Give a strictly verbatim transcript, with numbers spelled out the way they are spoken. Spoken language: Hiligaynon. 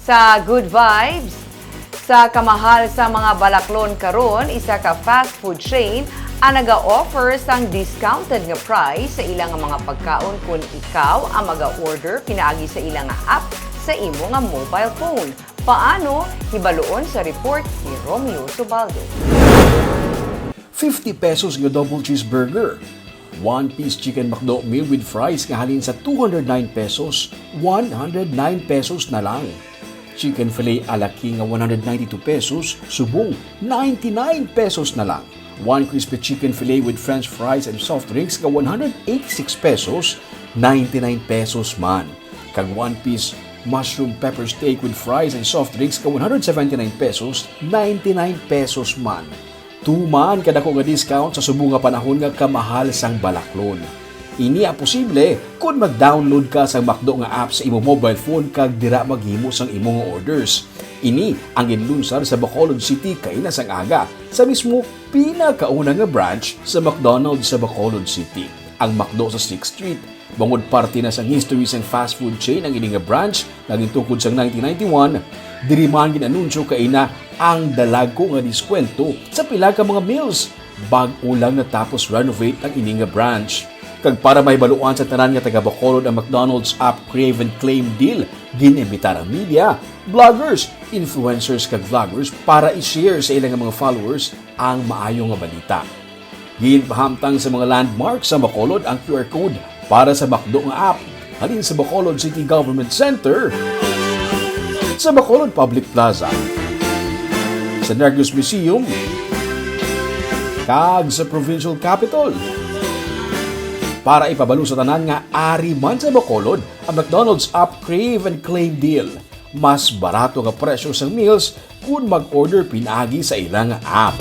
Sa Good Vibes, sa kamahal sa mga balaklon karon, isa ka fast food chain ang naga-offer sang discounted nga price sa ilang mga pagkaon kon ikaw ang maga-order pinaagi sa ilang app sa imo nga mobile phone. Paano? Hibaluon sa report ni Romeo Subaldo. Fifty pesos nga double cheeseburger. One piece chicken McDo meal with fries nga halin sa two hundred nine pesos, one hundred nine pesos na lang. Chicken fillet a la king nga one hundred ninety-two pesos, subong ninety-nine pesos na lang. One crispy chicken fillet with french fries and soft drinks nga one hundred eighty-six pesos, ninety-nine pesos man. Kag one piece mushroom pepper steak with fries and soft drinks nga one hundred seventy-nine pesos, ninety-nine pesos man. Tuman kadako nga discount sa subong nga panahon nga kamahal sang balaklon. Ini ang posible kon mag-download ka sang McDo nga app sa imo mobile phone kag dira maghimo sang imo nga orders. Ini ang ginlunsad sa Bacolod City kaina sang aga sa mismo pinakauna nga branch sa McDonald's sa Bacolod City. Ang McDo sa sixth Street, bangod parte na sang history sang fast food chain ang ini nga branch nga gintukod sang nineteen ninety-one, diri man gin-anunsyo kaina ang dalagko nga diskwento sa pila ka mga meals. Bag-o lang natapos renovate ang ini nga branch. Kag para mahibaluan sa tanan nga taga Bacolod ang McDonald's app Crave and Claim deal, gin-imbitar ang media, bloggers, influencers kag vloggers para i-share sa ilang mga followers ang maayo nga balita. Ginpahamtang sa mga landmark sa Bacolod ang Q R code para sa McDo nga app halin sa Bacolod City Government Center, sa Bacolod Public Plaza, sa Negros Museum, kag sa Provincial Capitol. Para ipabalo sa tanan nga ari man sa Bacolod ang McDonald's App Crave and Claim Deal. Mas barato nga presyo sang meals kon mag-order pinaagi sa ila nga app.